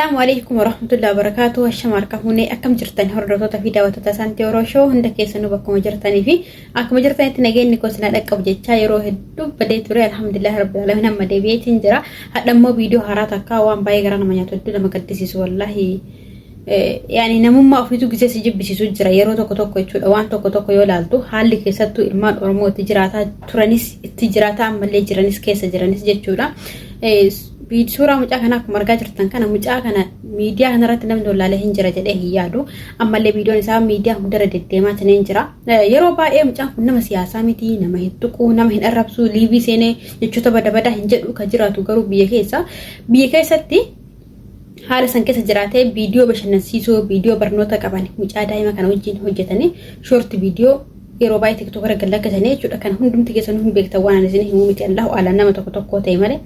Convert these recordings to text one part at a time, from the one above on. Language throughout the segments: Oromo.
Salaamu alaikum warahmatullahi wabarakatuh. Ashama harka fuunee akkam jirtan hordoftoota fi daawwattoota Santii Oromoo Show hunda keessanuu bakkuma jirtanii fi akkuma jirtanitti nageenyi koo isin dhaqqabu jechaa yeroo hedduu badee ture alhamdulillah rabbil alamin amma deebi'eetiin jira. Hadha immoo viidiyoo haaraa takka waan baay'ee garaa nama nyaatu hedduu nama gaddisiisu wallaahi. Yaani namummaa ofiitu gisee si jibbisiisu jira yeroo tokko tokko jechuudha waan tokko tokko yoo ilaaltu haalli keessattuu ilmaan Oromoo itti jiraataa turanis itti jiraataa ammallee jiranis keessa jiranis jechuudha. Suuraa mucaa kanaa akkuma argaa jirtan kana mucaa kana miidiyaa kanarratti namni wallaalee hin jira jedhee hin yaadu. Ammallee viidiyoon isaa miidiyaa hundarra deddeemaa hin jira. Yeroo baay'ee mucaan kun nama siyaasaa miti, nama hin tuqu, nama hin arrabsu, liivii seenee jechoota bada badaa hin jedhu kan jiraatu garuu biyya keessa. Biyya keessatti haala san keessa jiraatee viidiyoo bashannansiisoo, viidiyoo barnoota qaban mucaa daa'ima kana wajjin hojjetanii short viidiyoo yeroo baay'ee TikTok irra gad lakkisanii jechuudha. Kan hundumti keessanuu hin beektan waan ani isin himuu miti Allahu a'lam nama tokko tokko ta'e malee.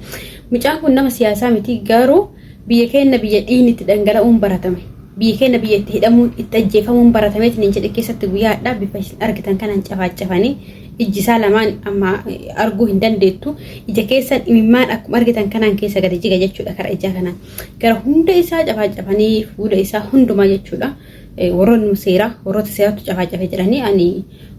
Mucaan kun nama siyaasaa miti garuu biyya keenya biyya dhiigni itti dhangala'uun baratame. Biyya keenya biyya itti hidhamuun itti ajjeefamuun baratameetiin hin jedhe keessatti guyyaa hadhaa bifa isin argitan kanaan cafaacafanii ijji isaa lamaan amma arguu hin dandeettu. Ija keessan imimmaan akkuma argitan kanaan keessa gadi jiga jechuudha karaa ijaa kanaan. Gara hunda isaa cafaacafanii fuula isaa hundumaa jechuudha. Warroonni seeraa warroota seeraatu cafaacafe jedhanii ani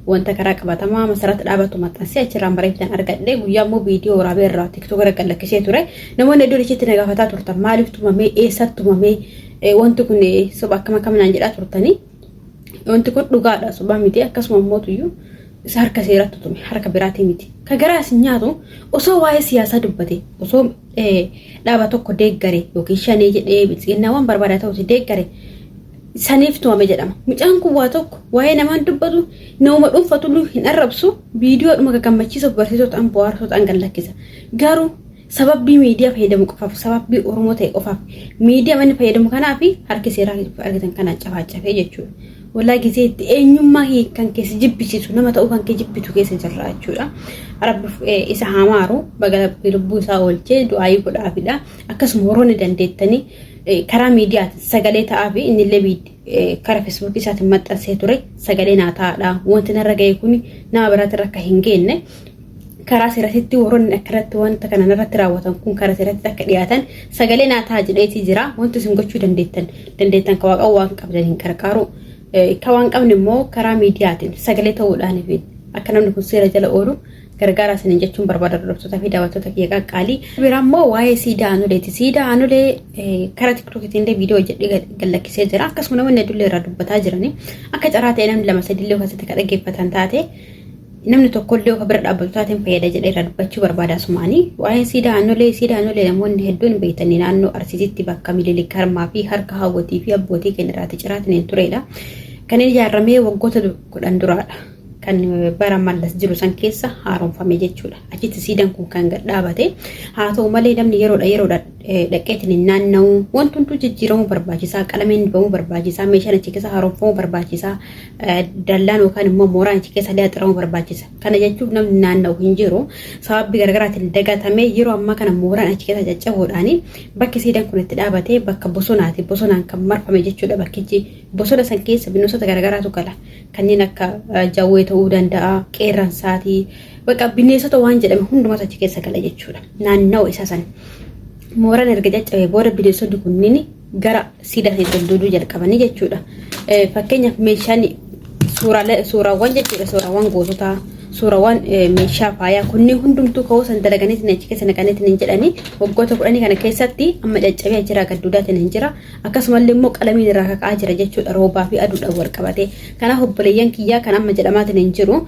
wanta karaa qabatamaa masarratti dhaabatu maxxansee achirraan bareeftan argadhe guyyaa immoo viidiyoo waraabee irraa TikTok irra gad lakkisee ture namoonni hedduun achitti na gaafataa turtan maaliif tumamee eessatti tumamee wanti kun soba akkam akkam naan jedhaa turtanii wanti kun dhugaadha soba miti akkasuma immoo tuyyuu isa harka seeratti tume harka biraatii miti ka garaa isin nyaatu osoo waa'ee siyaasaa dubbate osoo dhaaba tokko deeggare yookiin shanee jedhee biltsiginnaa waan barbaadaa ta'uti deeggare saniif tumame jedhama. Mucaan kun waa tokko waa'ee namaan dubbatu nama dhuunfatuluu hin arrabsu viidiyoodhuma gagammachiisuuf barsiisoo ta'an bohaarsoo ta'an gad lakkisa. Garuu sababbii miidiyaa fayyadamu qofaaf sababbii Oromoo ta'e qofaaf miidiyaa inni fayyadamu kanaaf harki seeraa argitan kanaan cafaacafee jechuudha. Walaa gizee itti eenyummaa kan keessa jibbisiisu nama ta'uu kan kee jibbitu keessa jirra jechuudha. Rabbi isa haa maaru baga lubbuu isaa oolchee du'aayii godhaafidha. Akkasuma warroonni dandeettanii karaa miidiyaatiin sagalee ta'aa fi innillee karaa feesbuukii isaatiin maxxansee ture sagalee naa ta'aadha. Wanti narra ga'e kun nama biraatti akka hin geenne karaa seeratitti warroonni akkanatti wanta kana narratti raawwatan kun karaa seeratti akka dhiyaatan sagalee naa ta'a jedheetii jira. Wanti isin gochuu dandeettan dandeettan ka waaqa waan qabdan hin qarqaaru. Ka waan qabne immoo karaa miidiyaatiin sagalee ta'uudhaan fi akka namni kun seera jala oolu gargaaraa isiniin jechuun barbaada hordoftoota fi daawwattoota kiyya qaqqaalii. Biraa immoo waa'ee siidaa Aanoleeti. Siidaa Aanolee karaa TikTokiitiin illee viidiyoo hojjedhee gad lakkisee jira. Akkasuma namoonni hedduullee irraa dubbataa jirani. Akka carraa ta'e namni lama sadii illee keessatti kan dhaggeeffatan taate namni tokkollee of bira dhaabbatu taateen fayyada jedhee irraa dubbachuu barbaada asumaanii. Waa'ee siidaa Aanolee siidaa Aanolee namoonni hedduun beektanii naannoo Arsiititti bakka Mililik harmaa fi harka hawwatii fi abbootii keenya irraati ciraatiin hin turedha. Kan inni ijaaramee waggoota 10 duraadha. Kan bara Mallas jiru san keessa haaromfame jechuudha. Achitti siidaan kun kan gad dhaabate. Haa ta'u malee namni yeroodha yeroodha dhaqeetiin hin naanna'u. Wanti hunduu jijjiiramuu barbaachisaa, qalamiin dibamuu barbaachisaa, meeshaan achi keessa haaromfamuu barbaachisaa, dallaan yookaan immoo mooraan achi keessa illee haxiramuu barbaachisa. Kana jechuun namni naanna'u hin jiru. Sababii garaagaraatiin dagatamee yeroo ammaa kana mooraan achi keessa caccabuudhaan bakki siidaan kun itti dhaabate bakka bosonaati. Bosonaan kan marfame jechuudha bakkichi. Bosona san keessa bineensota garaagaraatu gala. Kanneen akka jawwee ta'uu danda'a, qeerransaatii, bakka bineensota waan jedhame hundumatu achi keessa gala jechuudha. Naannawa isa san. Mooraan erga caccabee booda bineensonni kunniin gara siidaa sanitti ol duuduu jalqabanii jechuudha. Fakkeenyaaf meeshaan suuraawwan jechuudha suuraawwan goototaa suuraawwan meeshaa faayaa kunniin hundumtuu ka'uu san dalaganiitiin achi keessa naqaniitiin hin jedhanii waggoota kudhanii kana keessatti amma caccabee jira gadduudaatiin hin jira. Akkasumallee immoo qalamiin irraa kaka'aa jira jechuudha roobaa fi aduudhaan wal qabatee. Kanaaf obboleeyyan kiyyaa kan amma jedhamaatiin hin jiru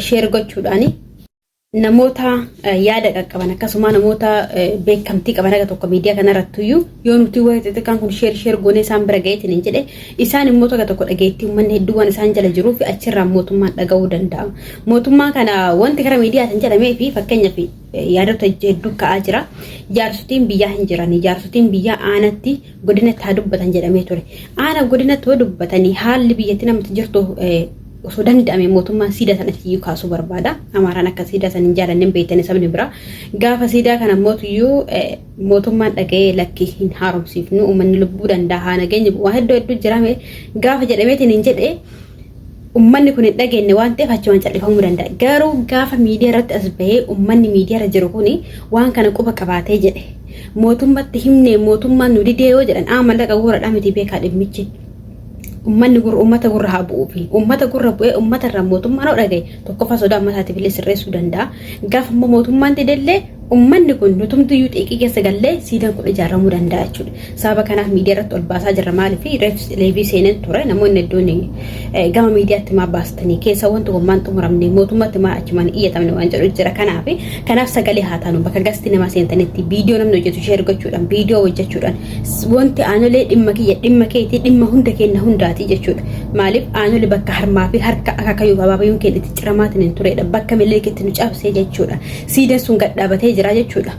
sheer gochuudhaani namoota yaada qaqqaban akkasuma namoota beekamtii qaban akka tokko miidiyaa kanarrattuyyuu yoo nuti waa'ee xixiqqaan kun sheer sheer goonee isaan bira ga'eetiin hin jedhe isaan immoo tokko tokko dhageettii uummanni hedduu waan isaan jala jiruu fi achirraa mootummaan dhaga'uu danda'a. Mootummaa kana wanti karaa miidiyaatiin jedhamee fi fakkeenyaaf yaadota hedduu ka'aa jira. Jaarsotiin biyyaa hin jiran. Jaarsotiin biyyaa aanatti godinatti haa dubbatan jedhamee ture. Aana godinatti yoo dubbatanii haalli biyyatti namatti jirtu osoo danda'ame mootummaan siidaa sana iyyuu kaasuu barbaada. Amaaraan akka siidaa sana hin jaalanne hin beektani sabni biraa. Gaafa siidaa kana mootuyyuu mootummaan dhaga'ee lakki hin haaromsiifnu uummanni lubbuu danda'a haa nageenya waa hedduu hedduu jirame gaafa jedhameetiin hin jedhe Ummanni kun hin dhageenye waan ta'eef achumaan cal'ifamuu danda'a. Garuu gaafa miidiyaa irratti as bahee ummanni miidiyaa irra jiru kuni waan kana quba qabaatee jedhe. Mootummatti himnee mootummaan nu didee yoo jedhan aa mallaqa guuradhaa miti beekaa dhimmichi. Ummanni gurra ummata gurra haa bu'uufi. Ummata gurra bu'ee ummata irraa mootummaan yoo dhagaye tokkoffaa sodaa ummataatiif illee sirreessuu danda'a. Gaafa immoo mootummaan didellee ummanni kun nutumtuyyuu xiiqii keessa gallee siidaan kun ijaaramuu danda'a jechuudha. Sababa kanaaf miidiyaa irratti ol baasaa jirra maaliif reefii seeneen ture namoonni hedduun gama miidiyaatti maa baastanii keessa wanti kun maan xumuramne mootummaatti maa achumaan iyyatamne waan jedhu jira. Kanaaf kanaaf sagalee haa taanu bakka gasti namaa seentanitti viidiyoo namni hojjetu sheer gochuudhaan viidiyoo hojjechuudhaan wanti aanolee dhimma kiyya dhimma keetii dhimma hunda keenya hundaati jechuudha. Maaliif aanolee bakka harmaa fi harka akaakayyuu fi abaabayyuun keenya itti ciramaatiin hin turedha. Bakka milikitti nu cabsee jechuudha. Siidaan sun gad dhaabatee jira jechuudha.